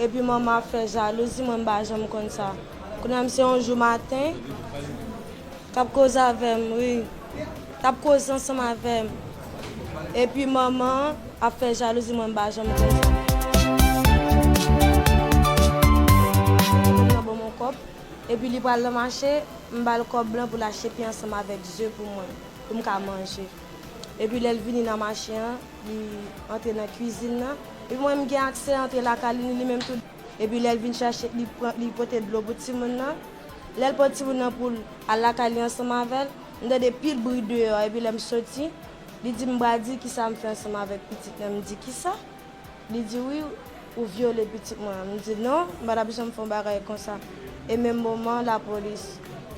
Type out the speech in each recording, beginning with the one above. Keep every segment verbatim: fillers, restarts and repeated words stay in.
Epi manman ap fè jalouzi, mwen m pa janm konn sa. Kounye a m se yon jou maten, t ap koze avè m, wi. T ap koze ansanm avè m. Epi manman ap fè jalouzi, mwen m pa janm konn sa. Nan ban m yon kòb, epi li pral nan mache, m ba l kòb lan pou l achte pen ansanm avèk ze pou mwen, pou m ka manje. Epi lè l vini nan mache an, li antre nan kwizin nan. Epi mwen, m gen aksè antre lakay li, li menm tou. Epi lè l vin chache, li pran, li pote dlo pou timoun nan. Lè l pran timoun nan pou l al lakay li ansanm avè l, m tande pil bri deyò. Epi lè m soti, li di m pral di kisa m fè ansanm avèk pitit nan. M di kisa? Li di wi, ou vyole pitit mwen an. M di non, m pa t ap janm fè yon bagay konsa. E menm moman, lapolis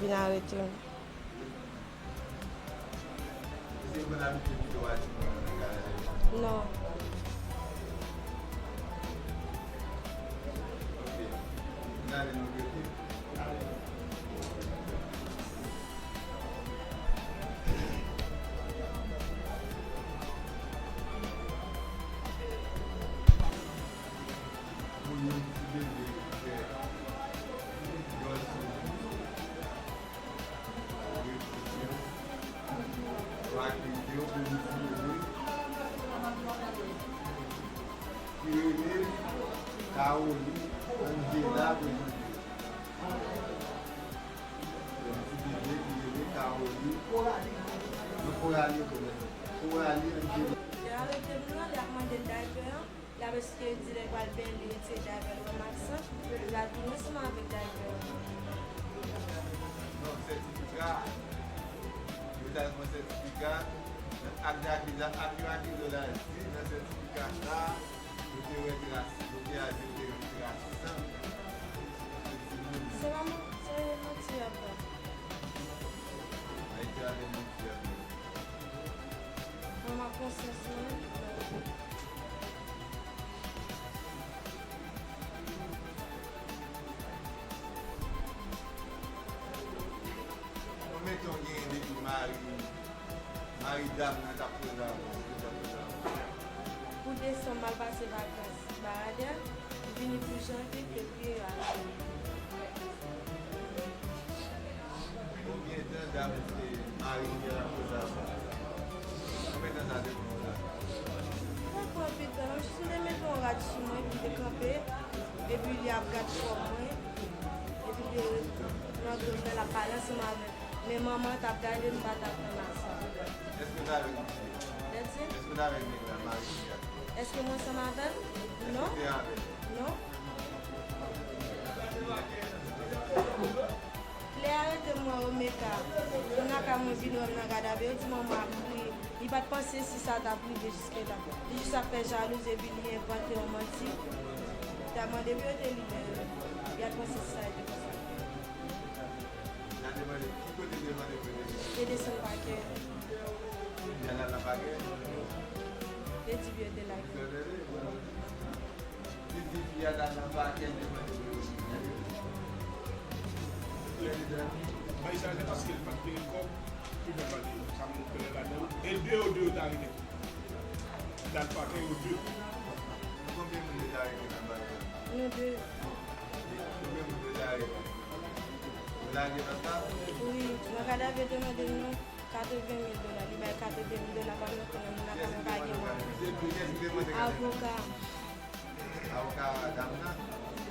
vin arete m. Èske w konn abitye kite w a timoun nan kay la? Non. Ok. Kounye a nou rete. Pou yon ti bebe fè djòl sou ou, ou reflechi, ou akilti w pou yon ti bebe ki rele Caroline Angela Brésilien. Yon ti bebe ki rele Caroline, non, Coralie, Coralie, Coralie Angela. Lè arete m nan, lè ap mande l daypè an, l ap esplike l di lè l pral benyen, li retire daypè l, wè m absan, l al tounen ansanm avèk daypè an. Non, sètifika, yo t al pran sètifika, ak akiza-, ak yon akize la, di nan sètifika sa, yo te wè tras, yo te al, yo te wè tras san sou timoun. Se pa man-, se manti y ap bay. Ayiti a gen manti y ap bay. Mwen, m ap konsyans mwen. Konbyen tan w genyen depi mari, mari dam nan t ap koze avè w, depi l t ap koze avè w? Pou desanm, m al pase vakans Baradè, m vini pou janvye, fevriye, yo arete m. Konbyen tan dam, e, mari w te ap koze avè w? Konbyen tan sa te pran w la? Sa pran anpil tan, non, jis m te mete yon rad sou mwen, epi m te kanpe, epi li ap gad kò mwen, epi l te nan do m nan, l ap pale ansanm avè m. Men manman t ap gade m, m pa t ap nan mache. Èske w t avèk misye? Dètye? Èske w t avèk nèg la, mari fi a? Èske mwen ansanm avè l? Non. Èske w te avè l? Non. Lè arete m wè Omeka, moun lakay mwen vin wè m nan gadavè, yo di manman ap kriye. Li pa t panse si sa t ap rive jiske la. Li jis ap fè jalouzi epi li envante yon manti. Li ta mande pou yo te li lè y ap panse si sa te konsa. Sa te mande, ki kote te mande pou yo te li? Te desann pakè. Y al nan pakè? Yo di pou yo te lage. Li di fi a t al nan pakè, li te mande pou yo sinyale. Mwen chanje paske l pa t gen kòb pou fè pale sa moun klè ladan l. E de yo, de yo ta rete. T al pakè yo de. Nou konbyen moun yo ta rete nan pakè? Nou de. Konbyen moun yo ta rete? Yo lage lòt la? Wi, nan gadavè te mande nou katreven mil dola. Li bay katreven mil dola, pa mwen konnen moun lakay mwen pa gen mwayen. Avoka. Avoka dam nan?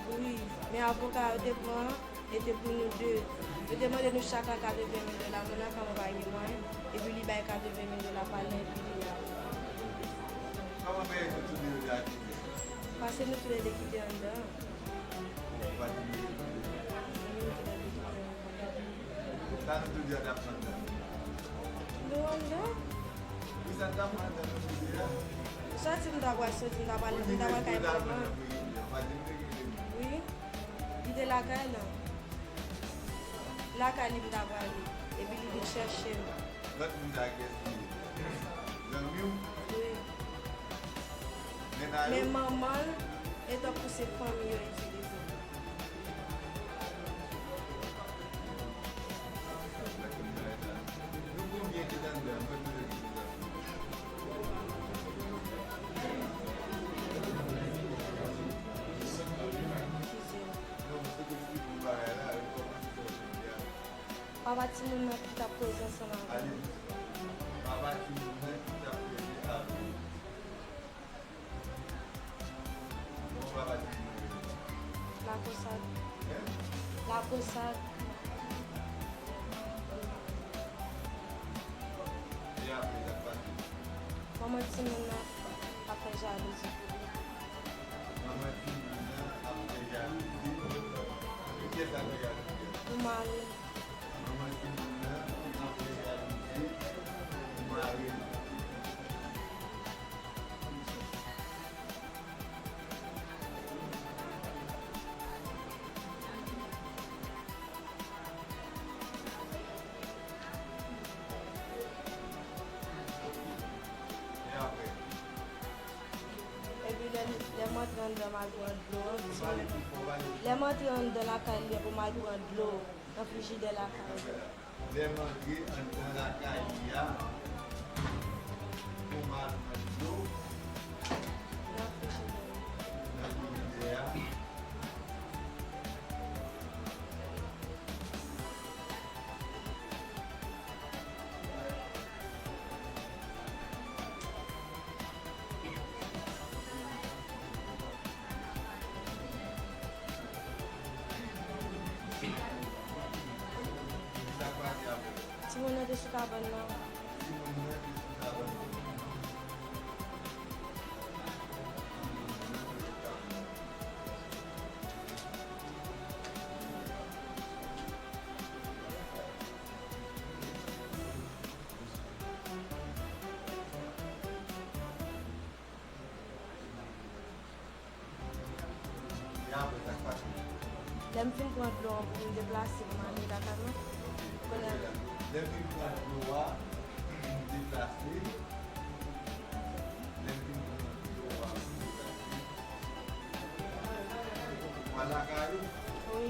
Wi, men avoka yo te pran an, e te pou nou de. Yo te mande nou chak la katreven mil dola, moun lakay mwen pa gen mwayen, epi li bay katreven mil dola pa l nan, epi li ale. Kòman fè nou tou de yo te akize? Paske nou tou lè de ki te anndan an. Ou pa di nou de yo te anndan? Wi, nou tou lè de ki te anndan. Sa nou tou de a t ap pran tan? Nou anndan. Wi, sa n t ap pran tan nou tou de a. Soti m ta pral soti, m ta pral, m ta pral kay manman. Wi, li te lakay la. Lakay li m ta prale. Epi li vin chèche m. Lòt moun sa kiyès li ye? Zanmi w? Wi. Mennaj ou? Men manman l, e tankou se fanmi yo itilize. Nou konbyen ki t anndan? Mwen mete ki anndan. Papa timoun nan ki t ap koze ansanm avè m. Papa timoun nan ki t ap koze avè m. Kòman papa timoun nan rele? Lakosad. Hein? Lakosad. E apre, sa k pase? Manman timoun nan ap fè jalouzi pou li. Manman timoun nan ap fè jalouzi. Pou kiyès l ap fè jalouzi a? Pou mari l. Manman timoun nan ap fè jalouzi pou mari l. E apre? Epi lè, lè m antre anndan, m al pran dlo an, lè m antre anndan lakay li, epi m al pran dlo nan frijidè lakay li. Lè m antre anndan lakay li a, pou m al pran dlo nan frijidè a. Timoun nan te sou kabann nan. E apre, sa k pase? Lè m fin pran dlo an pou m deplase pou m ale lakay mwen, kounye a. Lè m fin pran dlo a, pou m deplase. Lè m fin pran dlo a, pou m deplase. Ou al lakay ou? Wi.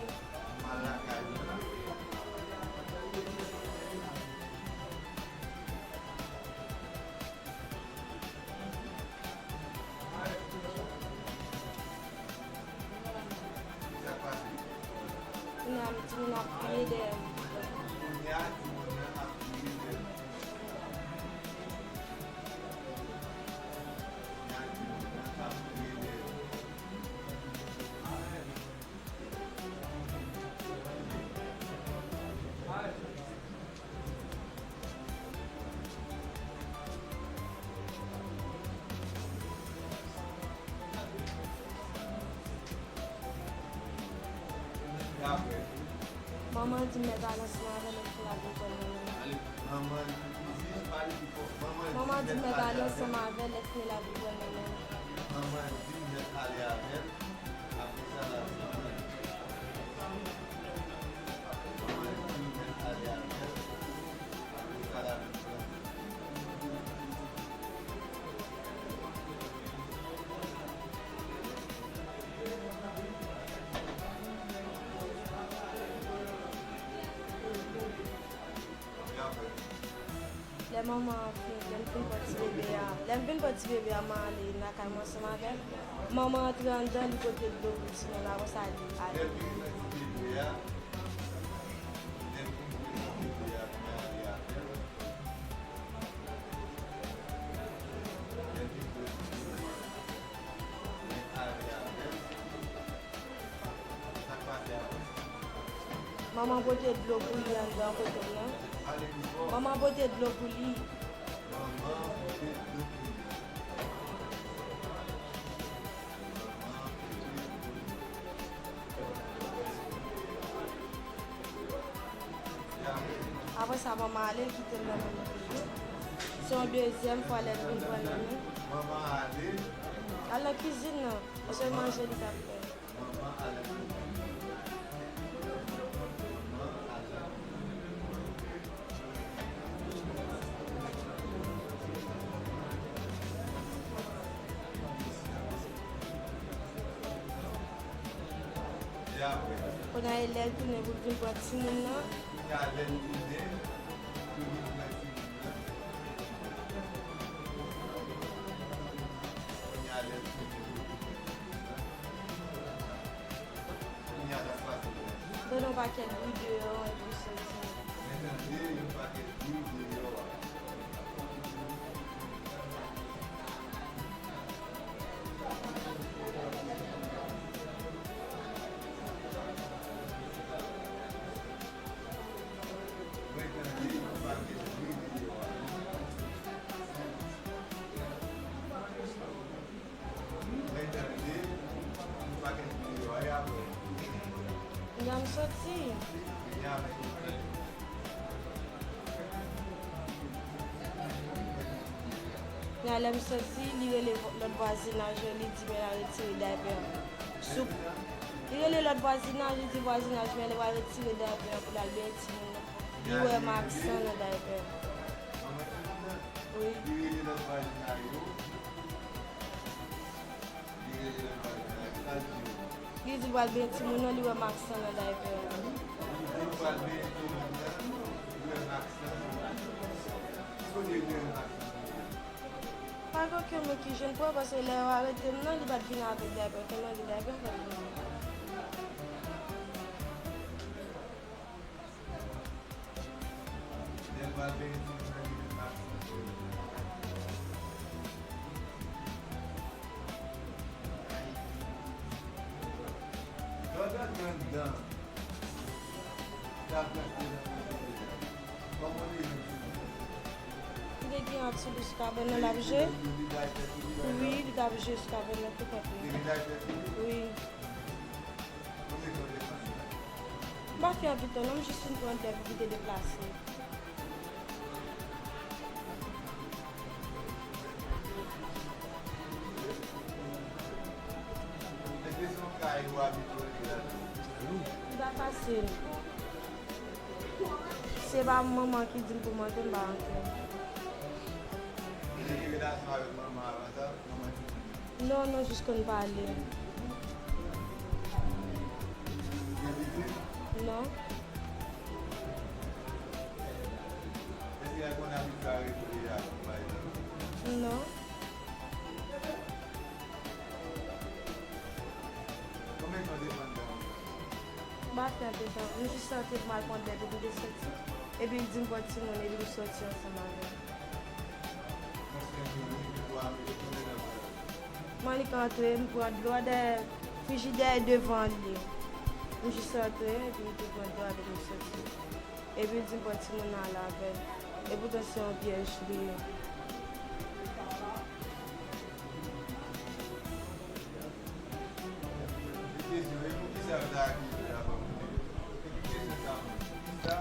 M al lakay ou la. Sa k pase? Kounye a, timoun ap kriye dèyè m. Kounye a, timoun nan ap kriye dèyè m. Kounye a, timoun nan ap kriye dèyè m. Manman di m mèt ale ansanm avè l, lè l fin lavi pran nan men l. Manman di m mèt ale ansanm avè l, lè l fin lavi pran nan men l. Manman di m mèt ale avè l. Apre sa, l al pran. Manman di l mèt ale avè l. Apre sa, l al pran. Lè manman an fin, lè m fin pran ti bebe a, lè m fin pran ti bebe a, m ale lakay mwen ansanm avè l. Manman antre anndan, li pote dlo pou timoun la, konsa li ale. Manman pote dlo pou li anndan kote m nan. Manman pote dlo pou li. Apre sa, manman ale, l kite m nan men m toujou. Se yon dezyèm fwa lè l vin pran nan men m. Al nan kizin nan, se manje li t ap fè. Kounye a, e lè l tounen pou l vin pran timoun nan. Tande yon pakèt bri deyò an, epi w soti. Medam soti. Nan lè m soti, li rele vo- lòt vwazinaj yo, li di men l al retire daypè sou. Li rele lòt vwazinaj, li di vwazinaj men li pral retire daypè pou l al benyen timoun nan. Li wè maksan nan daypè. Wi. Li di l pral benyen timoun nan, li wè maksan nan daypè a. Pa gen okenn moun ki jwenn pou mwen, paske lè yo arete m nan, li pa t vin avèk daypè, okenn manje daypè m pa t vin. Li te gen ak sou li sou kabann nan, l ap jwe. Wi, li t ap jwe sou kabann nan tou kanpe. Wi. M pa fè anpil tan non, m jis fin pran dlo epi m te deplase. Li pa fasil. Se pa manman ki di m pou m antre, m pa antre. Ou te gen relasyon avèk manman avan sa? Non, nou jis konn pale. Gen pitit? Non. Èske l konn abitye a rele a, pa egzanp? Non. Konbyen tan w te pran nan? M pa fè anpil tan. M jis antre pou m al pran dlo epi m te soti. Epi l di m pran timoun epi m soti ansanm avè l. M annik antre, m pran dlo a dèyè frijidè devan li. M jis antre, epi m te pran dlo a, epi m soti. Epi l di m pran timoun nan al avè l. Epoutan se yon pyèj li ye. Li kesyon, e poukisa yo ta akize l avan pou li? E ki kesyon sa menm? Poukisa?